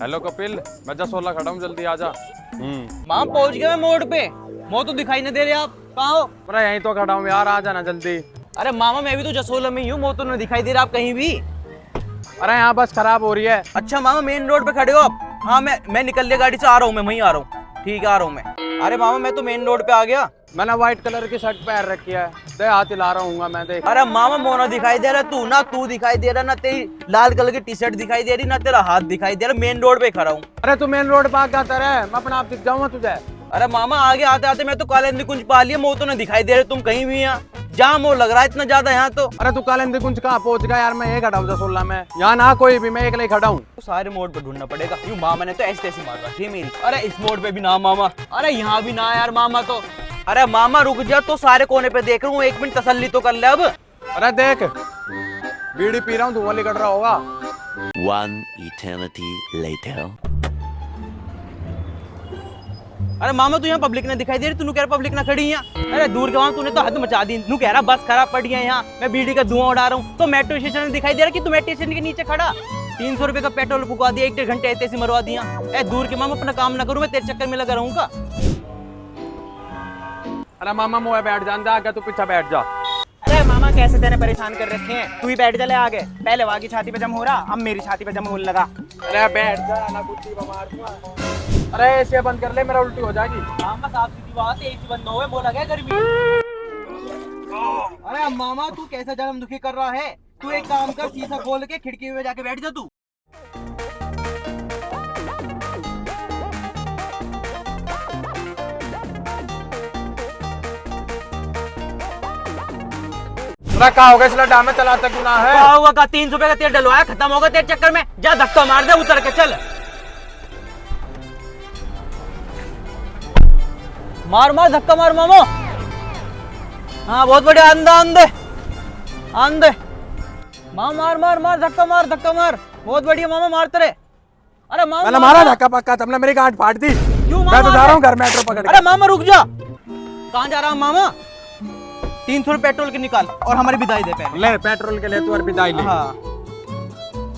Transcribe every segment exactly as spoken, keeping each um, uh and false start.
हेलो कपिल, मैं जसोला खड़ा हूँ, जल्दी आ जा। हम्म। मामा, पहुंच गया मैं मोड़ पे। मो तो दिखाई नहीं दे रहे आप, कहाँ हो? अरे यहीं तो खड़ा हूँ यार, आ जाना जल्दी। अरे मामा, मैं भी तो जसोला में ही हूँ, मो तो नहीं दिखाई दे रहा आप कहीं भी। अरे यहाँ बस खराब हो रही है। अच्छा मामा, मेन रोड पे खड़े हो आप? हाँ, मैं मैं निकल लिया गाड़ी से, आ रहा हूँ, मैं वहीं आ रहा हूँ। ठीक है, आ रहा हूँ मैं। अरे मामा, मैं तो मेन रोड पे आ गया। मैंने व्हाइट कलर की शर्ट पहन रखी है, दे हाथ हिला रहा हूँ मैं, देख। अरे मामा, मो ना दिखाई दे रहा तू, ना तू दिखाई दे रहा, ना तेरी लाल कलर की टी शर्ट दिखाई दे रही, ना तेरा हाथ दिखाई दे रहा। मेन रोड पे खड़ा हूँ। अरे तू मेन रोड पे आके आता रहे, मैं अपने आप दिख जाऊंगा तुझे। अरे मामा, आगे आते आते मैं तो कालिंदी कुंज पा लिया, मो तो ना दिखाई दे रहे तुम कहीं भी। यहाँ जाम हो लग रहा है इतना ज्यादा यहाँ तो। अरे तू कालिंदी कुंज कहाँ पहुंच गया यार, मैं ये खड़ा हूँ जसोला में, यहाँ ना कोई भी, मैं एकला ही खड़ा हूँ। तो सारे मोड़ पे ढूंढना पड़ेगा। यूं मामा ने तो ऐसी तैसी मार रखी है मेरी। अरे इस मोड़ पे भी ना मामा, अरे यहाँ भी ना यार मामा तो। अरे मामा रुक जा, तो सारे कोने पे देख रहा हूँ, एक मिनट तसल्ली तो कर ले अब। अरे देख, बीड़ी पी रहा हूँ, धुआं निकल रहा होगा। One eternity later. अरे मामा, तू यहाँ पब्लिक ना दिखाई दे रही, तू कह रहा पब्लिक ना खड़ी है। अरे दूर के मामा, तूने तो हद मचा दी। नू कह रहा बस खराब पड़ गया यहाँ, मैं बीड़ी का धुआं उड़ा रहा हूँ, तो मेट्रो स्टेशन में दिखाई दे रहा कि तू मेट्रो स्टेशन के नीचे खड़ा। तीन सौ रुपए का पेट्रोल फुकवा दिया, एक डेढ़ घंटे ऐसे ऐसी मरवा दिया। ए दूर के मामा, अपना काम ना करूँ मैं, तेरे चक्कर में लगा रहूंगा। अरे मामा, मोए बैठ जान दे, आगे तू पीछे बैठ जा। अरे मामा, कैसे तेने परेशान कर रखे हैं, तू ही बैठ जा ले आगे। पहले वहाँ की छाती पे जम हो रहा, अब मेरी छाती पे जम होने लगा। अरे बैठ जा ना, गुद्दी बमार हुआ। अरे एसी बंद कर ले, मेरा उल्टी हो जाएगी। मामा, साफ सीधी बात है, एसी बंद ना होए, वो लगे गर्मी। अरे मामा, तू कैसा जन्म दुखी कर रहा है? तू एक काम कर, शीशा खोल के खिड़की में जाके बैठ जा तू। अरे का हो गया, इस लड्डा में चलाता क्यों ना है? का हुआ का, तीन सौ रुपए का तेल डलवाया, खत्म हो गया तेरे चक्कर में। जा धक्का मार दे, उतर के चल। मार मार धक्का मार मामो। हाँ, बहुत बढ़िया, आंदे आंदे आंदे। मार मार मार मार, धक्का मार, धक्का मार। बहुत बढ़िया मामा, मारते रहे। अरे मामा, मैंने मारा धक्का पक्का, तुमने मेरी गांठ फाड़ दी। क्यों मैं तो मामा? जा रहा हूँ घर, मेट्रो पकड़ के। अरे मामा रुक जा। कहाँ जा रहा है मामा? तीन सौ रुपये पेट्रोल के निकाल और हमारी बिदाई दे पहले। ले पेट्रोल के ले तू और बिदाई ले। हाँ।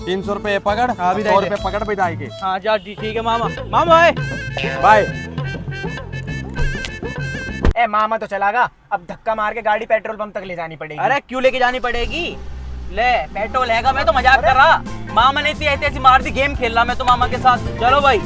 तीन सौ रुपये पकड़, हाँ, बिदाई सौ दे। रुपये पकड़ बिदाई के। हाँ जा जी, ठीक है मामा। मामा भाई। बाय। ए मामा तो चला गया, अब धक्का मार के गाड़ी पेट्रोल पंप तक ले जानी पड़ेगी। अरे क्यों लेके जानी पड़ेगी? ले पेट्रोल हैगा, मैं तो मजाक कर रहा। मामा ने इतनी ऐसी ऐसी मार दी, गेम खेल रहा मैं तो मामा के साथ। चलो भाई।